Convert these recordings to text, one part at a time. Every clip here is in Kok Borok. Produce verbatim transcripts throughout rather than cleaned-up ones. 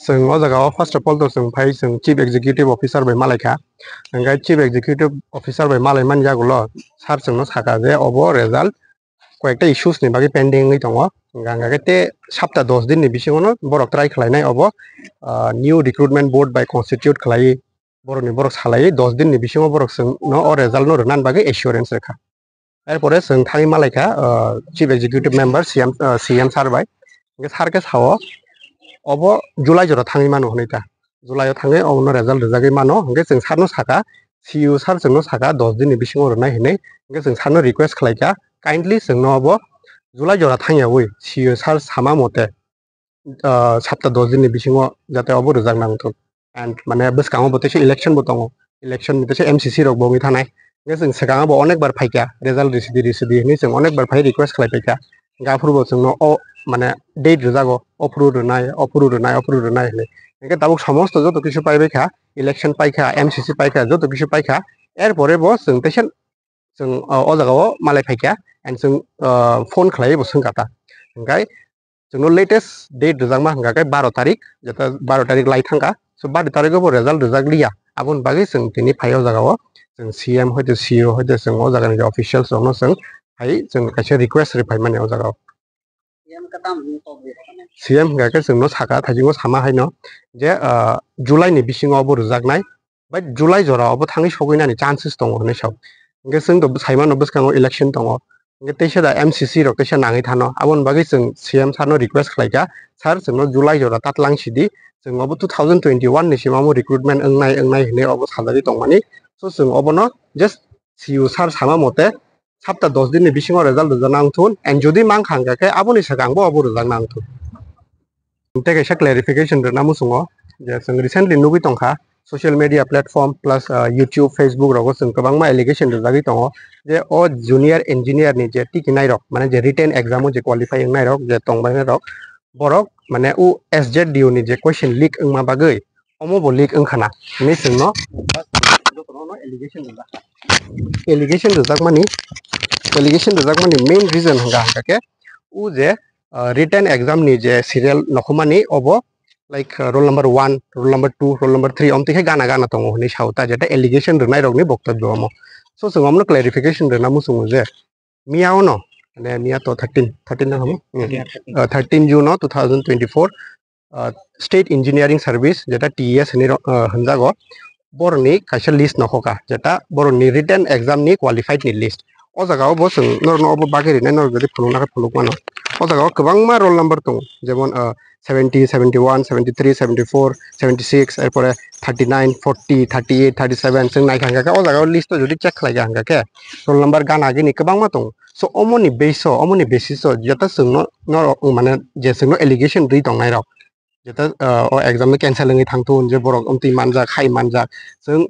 Chwng o jaga o first of all to chwng phai chwng Chief Executive Officer bai malaikha. Hwnkhe Chief Executive Officer bai malaimani yagulo sir chwngno sakha je obo result koyekta issues ni bagwi pending wngwi tongo. Hwnkhe hwnkhe te sapta dos din ni bisingo no borok try khlainai obo, ah, new recruitment board bai constitute khlaiwi borokni borok salaiwi dos din ni bisingo borok chwngno o result no rwnani bagwi assurance rwkha. Erpore chwng thangwi malaikha, ah, Chief Executive Member C M, ah, C M sir bai. Hwnkhe sir khe sao, obo July jora thangwi mano hwnwi ta. July o thangwi obono result rwjagwi mano. Hwnkhe chwng sir no sakha, C E O sir chwngno sakha dos din ni bisingo rwnai hwnwi. Hwnkhe chwng sir no request khlaikha, kindly chwngno obo July jora thangyawi C E O sir sama mote, ah, sapta dos din ni bisingo jate obo rwjakna wngthun. And mane bwskango bo teisa election bo tongo, election ni teisa M C C rok bo wngwi thanai. Hwnkhe chwng swkango bo onek bar phaikha, result risidi risidi hwnwi chwng onek bar phai request khlai paikha. Hwnkhe aphuru bo chwngno o mane date rwjago, ophuru rwnai, ophuru rwnai, ophuru rwnai hwnwi. Hwnkhe tabuk somosto joto kisu paibaikha, election paikha, M C C paikha, joto kisu paikha. Erpore bo chwng teisa chwng, ah, o jaga o malai phaikha and chwng, ah, phone khlaiwi bo swngkha ta. Hwnkhe chwngno latest date rwjakma hwnkha khe baro tarik, jeta baro tarik lai thangkha. So baro tarik o bo result rwjak liya, aboni bagwi chwng tini phai o jaga o chwng C M hoite C E O hoite chwng o jaga ni officials rokno chwng phai chwng kaisa request rwi phaimani o jaga o. C M hwnkha khe chwngno sakha, thaisingo sama haino je, ah, July ni bisingo obo rwjaknai, bai July jora obo thangwi sogwinani chances tongo hwnwi sao. Hwnkhe chwng to saimano bwskango election tongo, hwnkhe teisa da M C C rok teisa nangwi thano, aboni bagwi chwng C M sir no request khlaikha, sir chwngno July jora tatlang sidi, chwng obo two thousand twenty-one ni simi omo recruitment wngnai wngnai hwnwi obo sajagwi tongmani. So chwng obono just C E O sir sama mote sapta dos din ni bisingo result rwjakna wngthun, and jodi mankha hwnkha khe aboni swkang bo obo rwjakna wngthun. Tei kaisa clarification rwna muchungo je chwng recently nugwi tongkha social media platform plus, ah, YouTube, Facebook rogo chwng kwbangma allegation rwjagwi tongo je o junior engineer ni je tikinai rok, mane je written exam o je qualify wngnai rok je tongbainai rok, borok mane o S Z D O ni je question leak wngma bagwi omo bo leak wngkha na hinwi chwngno jotono allegation rwjak. Allegation rwjakmani, allegation rwjakmani main reason hwnkha hwnkha khe o je, ah, written exam ni je serial nokhomani obo, like, ah, roll number one, roll number two, roll number three omtwi khe gana gana tongo hwnwi sao ta, jeta allegation rwnai rokni boktobyo omo. So chwng omno clarification rwna muchungo je miya ono, mane miya to thirteen, thirteen na hamo? Hmm. Miya thirteen. Ah, thirteen June o two thousand twenty-four, ah, State Engineering Service, jeta T E S hinwi ro-, ah, hwnjago, borokni kaisa list nokhokha, jeta borokni written exam ni qualified ni list. O jaga o bo chwng norokno obo bagwi rinai, norok jodi phunukna khe phunuk mano. O jaga o kwbangma roll number tongo, jemon, ah, seventy, seventy-one, seventy-three, seventy-four, seventy-six, erpore thirty-nine, forty, thirty-eight, thirty-seven, chwng naikha hwnkha khe o jaga o list o jodi check khlaikha hwnkha khe roll number gana gini kwbangma tongo. So omoni base o, omoni basis o jeta chwngno, norok mane je chwngno allegation rwi tongnai rok, jeta, ah, o exam no cancel wngwi thangthun, je borok omtwi manjak, hai manjak, chwng,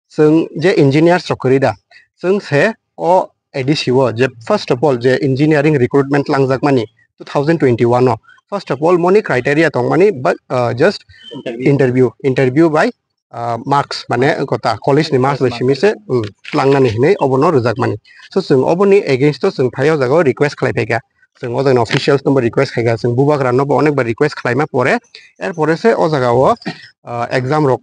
chwng je engineers rok kwrwi da, chwng se o A D C o je first of all je engineering recruitment langjakmani two thousand twenty-one o, first of all moni criteria tongmani, but, ah, just interview, interview by, ah, marks, mane kota college ni marks bai simi se, um, tlangnani hinwi obono rwjakmani. So chwng oboni against o chwng phai o jaga o request khlai phaikha, chwng o jaga officials no bo request khaikha, chwng bubagra no bo onek bar request khlaima pore, erpore se o jaga o, ah, exam rok,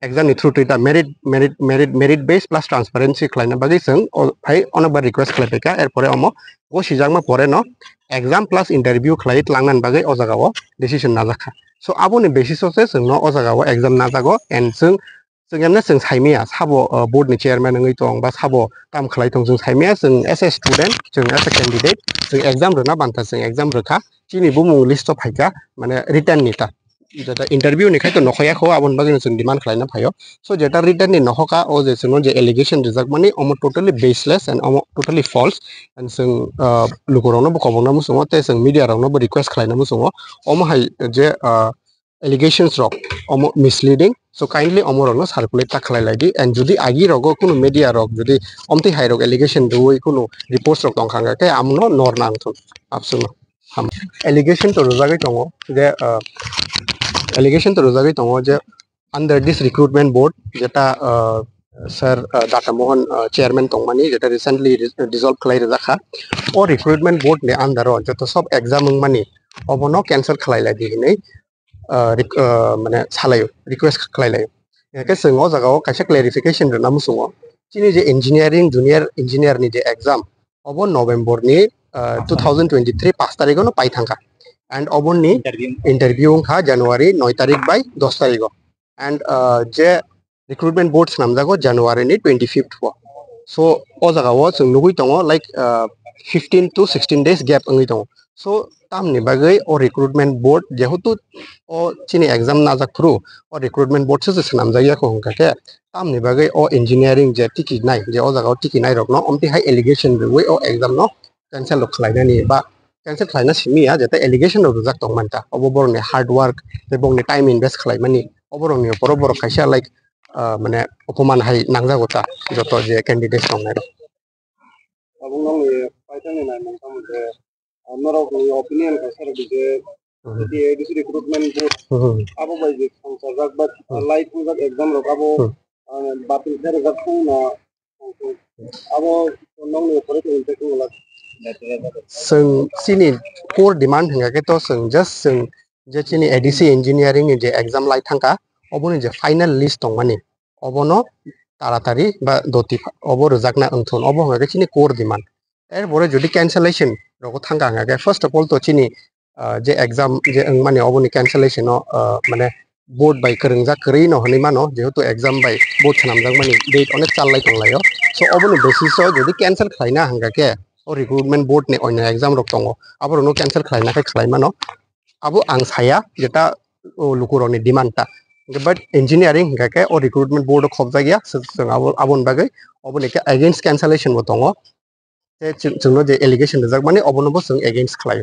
exam ni through twi ta merit, merit, merit, merit base plus transparency khlaina bagwi chwng o phai onek bar request khlai phaikha, erpore omo gosijakma pore no exam plus interview khlai tlangnani bagwi o jaga o decision najakha. So aboni basis o se chwngno o jaga o exam najago, and chwng, chwng emne chwng saimaya sabo, uh, board ni chairman wngwi tong ba sabo kam khlai tong, chwng saimaya chwng as a student, chwng as a candidate, chwng exam rwna banta chwng exam rwkha, chini bumung list o phaikha, mane written ni ta. Jeta interview ni khai to nokhoya kho, aboni bagwi no chwng demand khlaina phaio. So jeta written ni nokhoka, o je chwngno je allegation rijak mani, omo totally baseless and omo totally false. And chwng, uh, lukurokno bo kobokna muchungo, tei chwng media rokno bo request khlaina muchungo. Omo hai je, uh, allegations rok omo misleading. So kindly omo rokno circulate ta khlai lai di. And jodi agi rogo kunu media rok jodi omtwi hai rok allegation rwui kunu reports rok tong kha, hwnkha khe amono nor nang thung. Abswkno. Ham. Allegation to rwjagwi tongo je, uh, allegation to rwjagwi tongo je under this recruitment board, jeta, uh, sir, uh, Data Mohan, uh, chairman tongmani, jeta recently dis-, dissolve khlai rwjak kha. O recruitment board ni under o joto sob exam wngmani obono cancel khlai lai di hinwi ah, rek- ah, mane salaio, request khlai laio. Hingke chwng o jaga o kaisa clarification rwna muchungo. Chini je engineering junior engineer ni je exam, obo November ni, ah, two thousand twenty-three paanch tarikh no pai thangkha. And oboni interview wngkha January noi tarikh bai dos tarikh o. And, ah, je recruitment board swnamjago January ni twenty fifth o. So o jaga o chwng nugui tongo, like, ah, fifteen to sixteen days gap wngwi tongo. So tamni bagwi o recruitment board, jehetu o chini exam najak phuru o recruitment board se swnamjak ya kho hwnkha khe, tamni bagwi o engineering je tiki nai, je o jaga o tiki nai rokno omtwi hai allegation rwui o exam no cancel rok khlainani ba cancel khlaina simi ya, jeta allegation rok rijak tong manta. Obo borokni hard work tei borokni time invest khlaimani, oborokni opor o borok kaisa, like, ah, mane opoman hai nangjago ta joto je candidates tongnai rok. Abo nokni paithakni naimung tamo je, ah, norokni opinion kaisa rwdi je, hmm, A D C recruitment board, hmm, abo bai je songchajak ba, hmm, lai thwngjak exam rok abo, hmm, ah, batil khe rwjak thung na, abo nokni opor tong tong la. Chwng chini core demand hwnkha khe to chwng just chwng je chini A D C engineering ni je exam lai thangkha, oboni je final list tongmani, obono taratari ba doti pha- obo rwjakna wngthun, obo hwnkha khe chini core demand. Erpore jodi cancellation rogo thangkha hwnkha khe, first of all to chini, ah, je exam je wngmani oboni cancellation no, ah, mane board bai kwrwngjak kwrwi no hwnwi mano, jehetu exam bai board swnamjakmani date onek chal lai tonglaio. So oboni basis o jodi cancel khlaina hwnkha khe o recruitment board ni onyo exam rok tongo, aborokno cancel khlaina khe khlai mano. Abo ang saya jeta o lukurokni demand ta. But engineering hwnkha khe o recruitment board o khopjak ya, so chwng abo, aboni bagwi oboni khe against cancellation bo tongo. Tei chwng, chwngno je allegation rijak mani obono bo chwng against khlai.